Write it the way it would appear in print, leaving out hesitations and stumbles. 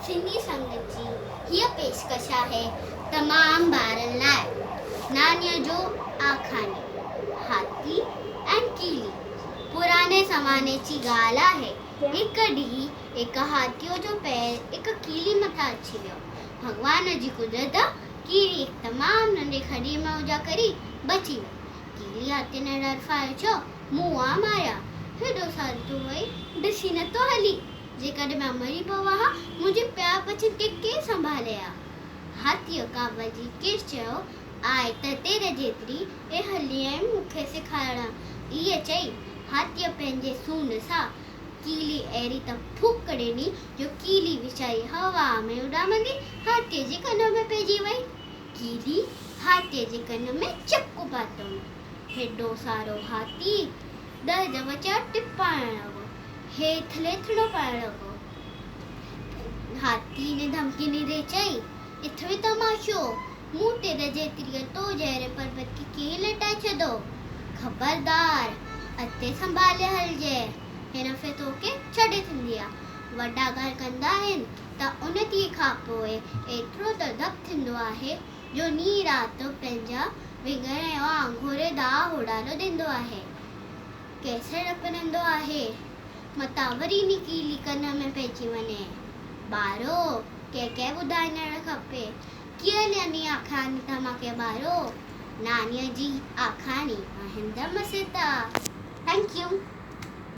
سنڌي سنگت جي هيء پيشڪش آهي تمام ٻارن لاء نانيء جو آکاڻي، هاٿي ۽ ڪيلي. پراڻي زماني جي ڳالهه آهي. هڪ ڏينهن هڪ هاٿيء جو پير هڪ ڪيلي مٿان اچي ويو. ڀڳوان جي قدرت ڪيلي هڪ تمام ننڍي کڏي مان اجها ڪري بچي وئي. ڪيلي هاٿي نه ڊرڦايو ڇو؟ مون آ ماريا. هيڏو سارو تون وئي ڏسي نه ٿو هلي. جيڪڏهن مان مري پوان ها، منهنجي پيار ٻچن کي ڪير سنڀالي ها؟ هاٿيء ڪاوڙجي کيس چيو، آء ته تير جيتري اي هلي آيم مون کي سيکارڻ. ائين چئي، هاٿيء پنهنجي سونڍ سان ڪيلي اهڙي ته ڦوڪ ڏني، جو ڪيلي ويچاري هوا ۾ اڏامندي هاٿيء جي ڪن ۾ پئجي وئي. ڪيلي هاٿيء جي ڪن ۾ چڪ پاتو. هيڏو سارو هاٿي درد وچان ٽپائڻ لڳو. هيٺ ليٿڙو پائڻ لڳو. هاٿي ني ڌمڪي ڏيندي چئي، اٿوئي تماشو، مون تير جيتريء تو جهڙي پربت کي ڪيئن لٽائي ڇڏيو؟ خبردار، اڳتي سنڀالي هلجي، هن دفعي توکي ڇڏي ٿيندي آ. وڏا ڳالهه ڪندا آهن ته ان ڏينهن کان پوء ايترو ته ڌپ ٿيندو آهي جو نينهن رات پنهنجا وڱر ۽ آڱوري داء هوڏارو ڏيندو آهي. ڪيسر اپنندو آهي، متان وري نڪيلي ڪن ۾ پئجي وڃي. ٻارو، ڪنهن کي ٻڌائڻ کپي، ڪيئن ناني آکاڻي توهان کي ٻارو، نانيء جي آکاڻي آهن ته مسيتا. Thank you.